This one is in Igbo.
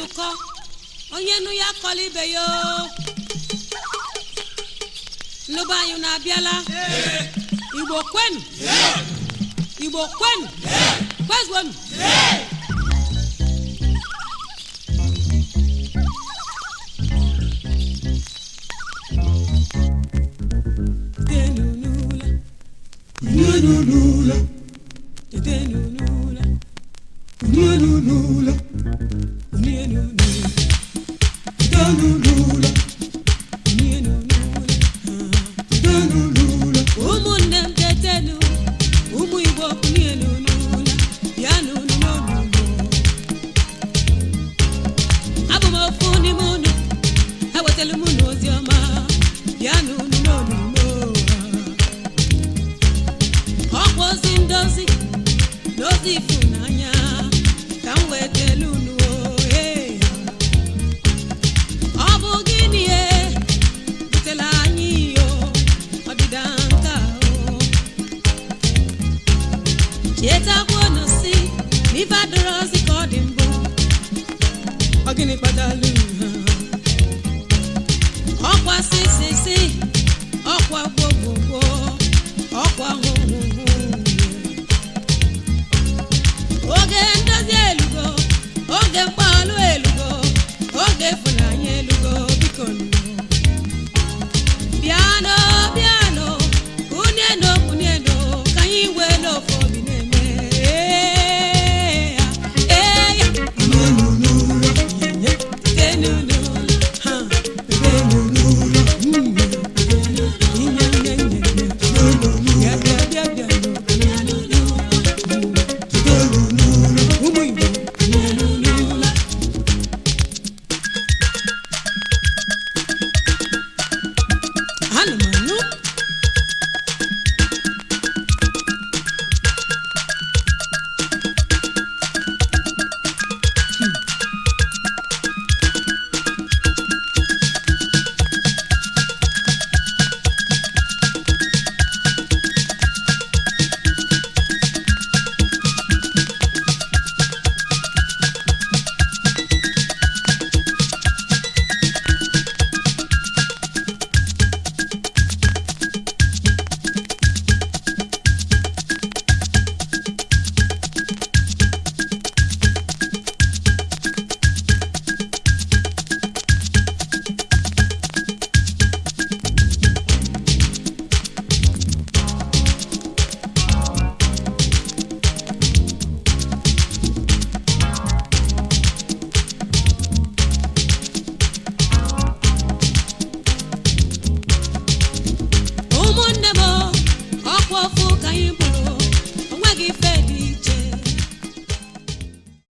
Nzukọ onye nụ ya kọla ibe ya oo. Nnụba anyị na-abịala. Igbo kwenu! Igbo kwenu! Kwezuonu! Tenu n'ụla. Kunye n'ụlọ, Tenu n'ụla. Kunye n'ụlọ, Kunye n'ụla. Kunye n'ụlọ, Kunye n'ụla. Kunye n'ụlọ, Ụmụnne m, tetenu. Ụmụ Igbo, kunienu n'ụla, bịanụ n'ọnụnụ. Abụ m ofu n'ime unu, ewetala m unu ozi ọma. Bịanụ n'ọnụnụ. Ọkwa ozi ndozi na ozi ịfụnanya ka m wetelu unu o, hey. Ọ bụ gịnị e butela anyị iyo ọdịda nka o? Chetakwanụ si na ife adịrọzi ka ọ dị mbụ. Ọ gịnị kpatalụ ha? Ọkwa sisisi, ọkwa gbogbogbo, ọkwa hụhụhụ. Oge ndozi elugo, oge mgbalụ elugo, oge ịfụnanya elugo. Biko nụ, bịanụ, bịanụ, kunienu, kunienu, ka anyị wee n'ofe obi na-eme. Ee ya, ee ya. Kunye n'ụlọ, Tenu n'ụlọ, ha. Kunye n'ụlọ, Nye, nye, nye, nye. Kunye n'ụlọ.